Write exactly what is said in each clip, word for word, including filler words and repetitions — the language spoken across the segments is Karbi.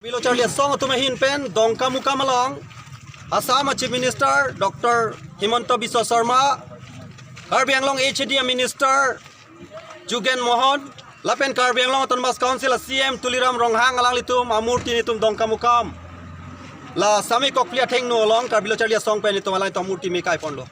Karbi Lo Charli Asong atum ahin pen Dongkamukam along Assam Chief Minister Doctor Himanta Biswa Sarma, Karbi Anglong H A D Minister Jugen Mohan, lapen Karbi Anglong Autonomous Council a C M Tuliram Ronghang alanglitum amurti nelitum Dongkamukam la Sami Kokpli athengno along Karbi Lo Charli Asong pen nelitum alanglitum amurti me kaiponlo.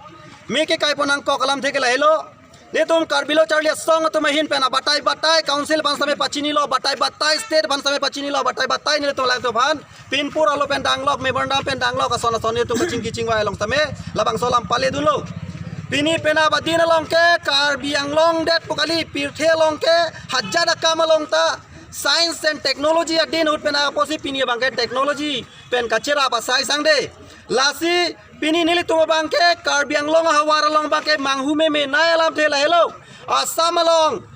Me kekaipo nangkok alamthe ke lahelo. Nelitum Karbi Lo Charli Asong atum ahin pen abatai batai council aphan sitame pachinilo, batai batai state aphan sitame pachinilo, batai batai nelitum alanglitum aphan pinpur alo pen danglok, memorandum pen danglok, ason ason nelitum kachingki chingvai along sitame labangso alam paledunlo. Pini penap adin along ke Karbi Anglong det pu kali, pirthe along ke hajat akam along ta science and technology adin ahut pen apotsi pini abang ke technology pen kacherap asai sangde. Lasi pini nelitum abang ke Karbi Anglong ahavar along abang ke manghu memenei alamthe lahelo. Assam along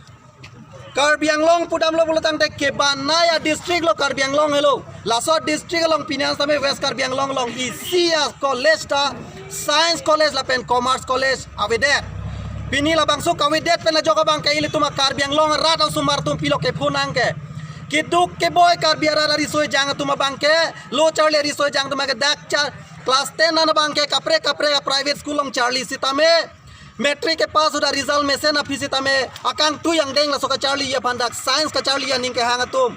Karbi Anglong pudamlo pulo tangte kebanai a district lo Karbi Anglong helo. Laso district along pini an sitame West Karbi Anglong along isi a college ta Science College lapen Commerce College avedet. Pini labangso kavedet pen ajok abang ke ilitum a Karbi Anglong arat asomar atum pilo kepho nang ke. Keduk keboi Karbi arat ariso ejang atum abang ke, Lo Charli ariso ejang atum ke dak cha class ten an abang ke kaprek kaprek a private school along charli sitame, matric kepass ahut a result mesen aphi sitame akangtui angdeng laso kacharli aphan dak science kacharli aning kehang atum.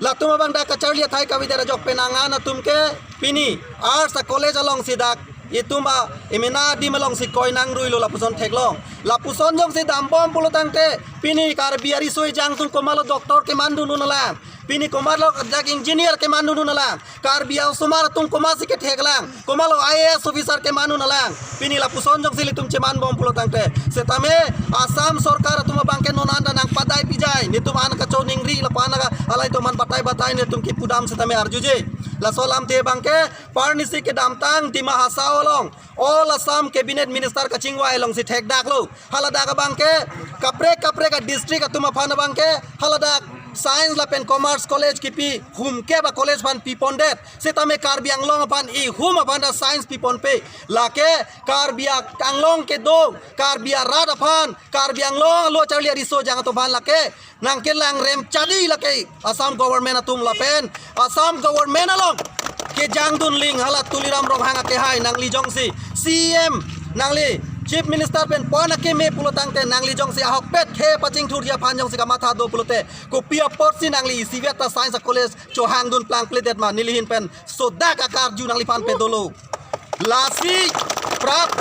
Latum abang dak kacharli athai kavedet ajok pen angan atum ke pini arts a college alongsi dak itum a emena adim alongsi koi nangruilo lapuson theklong. Lapuson jongsi dambom pulo tangte pini Karbi ariso ejang atum komatlo doctor kemandundun alang, pini komatlo dak engineer kemandundun alang, Karbi asomar atum komatsi ketheklang, komatlo I A S officer kemandun alang. Pini lapuson jongsi ilitum chemanbom pulo tangte, setame Assam sorkar atum abang ke non anta nangpadai pijai, nelitum an kacho ningri lapu-an ka alai atum an batai batai nelitum kipudam setame arjuje. Laso alamthe abang ke parnisi kedamtang Dima Hasao along All Assam Cabinet Minister kachingvai alongsi thekdaklo. Haladak abang ke kaprek kaprek a district atum aphan abang ke haladak Science lapen Commerce College kipi hum ke ba college aphan pipondet. Setame Karbi Anglong aphan ihum aphan ta science piponpe. Lake Karbi Anglong kedo, Karbi arat aphan, Karbi Anglong Lo Charli ariso ejang atum aphan lake nangkelang rem chadi lake Assam government atum lapen Assam government along kejangdun ling hala Tuliram Ronghang akehai nangli jongsi C M nangli Chief Minister pen pon akeme pulo tangte nangli jongsi ahokpet khe pachingthurji aphan jongsi kamatha do pulote kopi apotsi nangli isivet ta Science College chohangdun plangpledet ma neli ahin pen sodak akarju nangliphan pe dolo. Lasi prap